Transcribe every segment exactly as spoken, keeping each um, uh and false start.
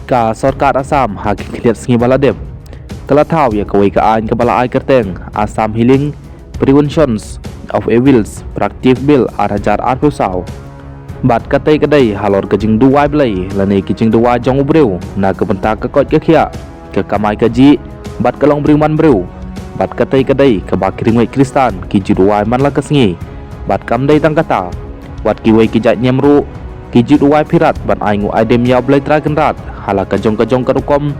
Ka sorkar Assam ha ki khyndiat sngi ba la dep ka la thaw ïa kawei ka aiñ kaba la ai kyrteng Assam Healing Preventions of Evils Practice Bill ar hajar arphew saw. Bad katei ka dei halor ka jingduwai blei lane ki jingduwai jong u briew na ka bynta ka koit ka khiah, ka kamai kajih, bad ka long briew man briew. Bad katei ka dei kaba ki riewngeit Khristan ki ju duwai man la ka sngi. Bad kam dei tang kata, wat kiwei ki jait niam ruh ki ju duwai pyrshah ban ai nguh ai dem ïa u Blei Trai Kynrad ha la ka jong ka jong ka rukom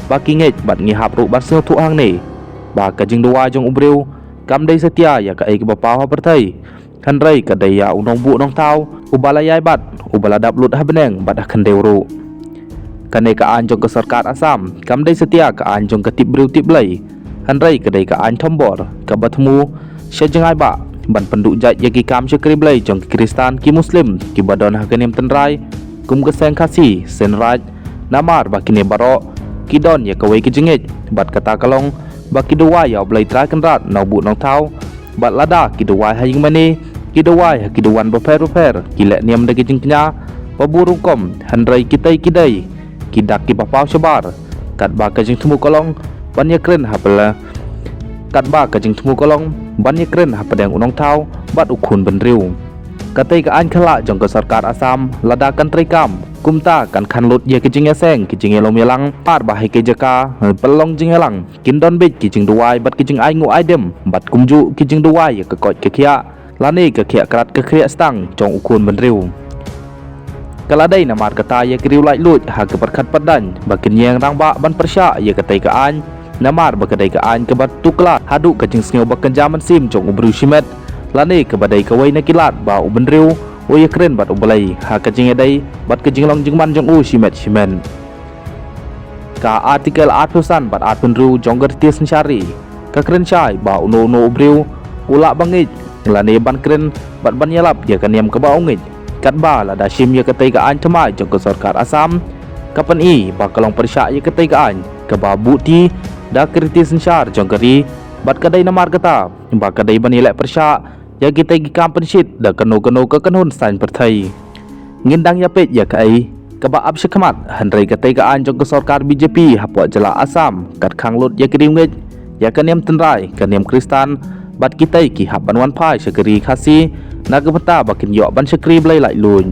ba ki ngeit. Bad ngi hap ruh ban sngewthuh hangne ba ka jingduwai jong u briew kam dei satia ïa kaei kaba paw ha pyrthei, hynrei ka dei ïa u nongbuh nongthaw uba la ïai bat, uba la dap lut ha bneng bad ha khyndew ruh. Kane ka aiñ jong ka sorkar Assam kam dei satia ka aiñ jong ka tip briew tip Blei, hynrei ka dei ka aiñ thombor kaba thmu sha jngai ba ban pynduh jait ïa ki kam shakri Blei jong ki Khristan, ki Muslim kiba don ha ka niam tynrai kum ka seng Khasi, Senraj, namar ba kine baroh ki don ïa kawei ka jingngeit. Bad kata ka long ba ki duwai ïa u Blei Trai Kynrad, nongbuh nongthaw. Bad lada ki duwai ha ïing mane, ki duwai ha ki duwan bapher bapher, ki leh niam da ki jingkñia ba bun rukom, hynrei kitei ki dei ki dak kiba paw shabar. Katba ka jingthmu ka long ban ïakren ha pyrshah, katba ka jingthmu ka long ban ïakren hapdeng u nongthaw bad u khun bynriew. Katei ka aiñ khalah jong ka sorkar Assam lada kan treikam, kumta kan khanlut ïa ka jingïaseng, ka jingïalum ïalang, namar ba ha ki jaka pynlong jingïalang kin don beit ki jingduwai bad ki jingai nguh ai dem bad kumjuh ki jingduwai ïa ka koit ka khiah lane ka khiah krat ka khriah stang jong u khun bynriew. Ka la dei namar kata ïa ki riew laitluid ha ka pyrkhat pyrdain ba kin ïeng rangbah ban pyrshah ïa katei ka aiñ, namar ba ka dei ka aiñ kaba tuklar haduh ka jingsngew ba kynja mynsiem jong u briew shimet, lane kaba dei kawei na ki lad ba u bynriew u ïakren bad u Blei ha ka jingïadei bad ka jinglong jingman jong u shimet shimet. Ka Article arphew san bad arphew hynriew jong ka Riti Synshar Ri ka kren shai ba uno uno u briew u lah ban ngeit lane ban kren bad ban ïalap ïa ka niam kaba u ngeit. Katba lada shim ïa katei ka aiñ thymmai jong ka sorkar Assam, ka pyni ba ka long pyrshah ïa katei ka aiñ kaba buhti da ka Riti Synshar jong ka ri. Bad ka dei namar kata ba ka dei ban ïaleh pyrshah ïa kitei ki kam pynshit da kano kano ka kynhun saiñ pyrthei. Ngin dang ïapeit ïa kaei kaba ap shakhmat, hynrei katei ka aiñ jong ka sorkar B J P hapoh jylla Assam kat khang lut ïa ki riewngeit, ïa ka niam tynrai, ka niam Khristan, bad kitei ki hap ban wan phai sha ka ri Khasi na ka bynta ba kin ïoh ban shakri Blei laitluid.